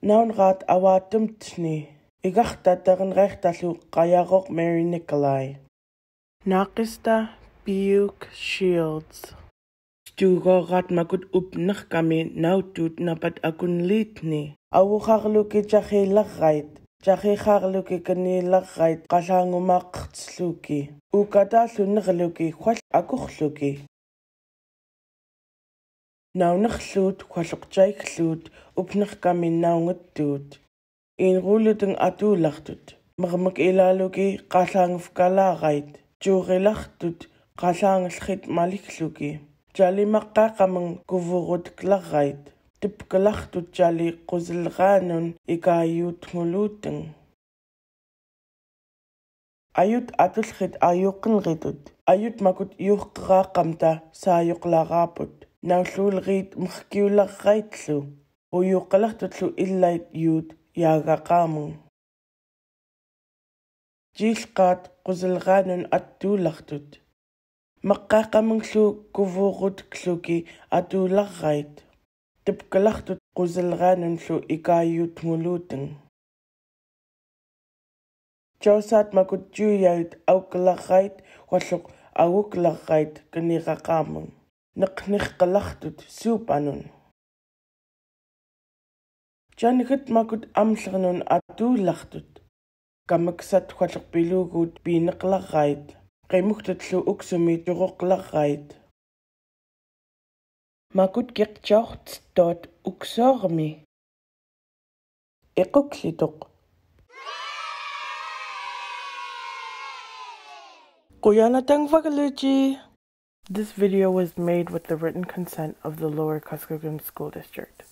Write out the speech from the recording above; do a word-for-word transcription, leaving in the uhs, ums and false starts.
Naunrat awa tumtni. Igarta tagan rekta lu kayarok Mary Nikolai. Nakista Piuk Shields. Stugo rat makut upnak kami nautut napat akun litni. Awu harluki jahi larait. Jahi harluki kani larait kalangumak luki. Ukata lu nerluki kwal akur luki. Naunaklut kwaluk jaiklut upnak kami naungetut. Inruluteng atulartut. Mermek ilaluki kalanguf kalarait. Jurilartut kalangel hit malikluki. Jali makakameng kuvurut kelarait. Tepkelartut jali kuzelranun ikayut nguluteng. Ayut atulhit ayukenritut. Ayut makut yukrakamta sayuklaraput. Naululrit merkiularait lu. Uyukelartut lu ilait yut yagakameng. Jilkat kuzelranun atulartut. Makakameng lu kuvurut kluki atularait. Tepkelartut kuzelranun lu ikayut nguluteng. Jausat makut juyait aukelarait kwaluk auklarait kenirakameng. Neknirkelartut supanun. Janhit makut amlernun atulartut. Kameksat kwaluk pilugut pineklarait. Qimuktet lu uksumi turuklarait. Makut kikjaut tot uksormi. Ikuklituk. Kuyanatang vakaluji. This video was made with the written consent of the Lower Kuskokwim School District.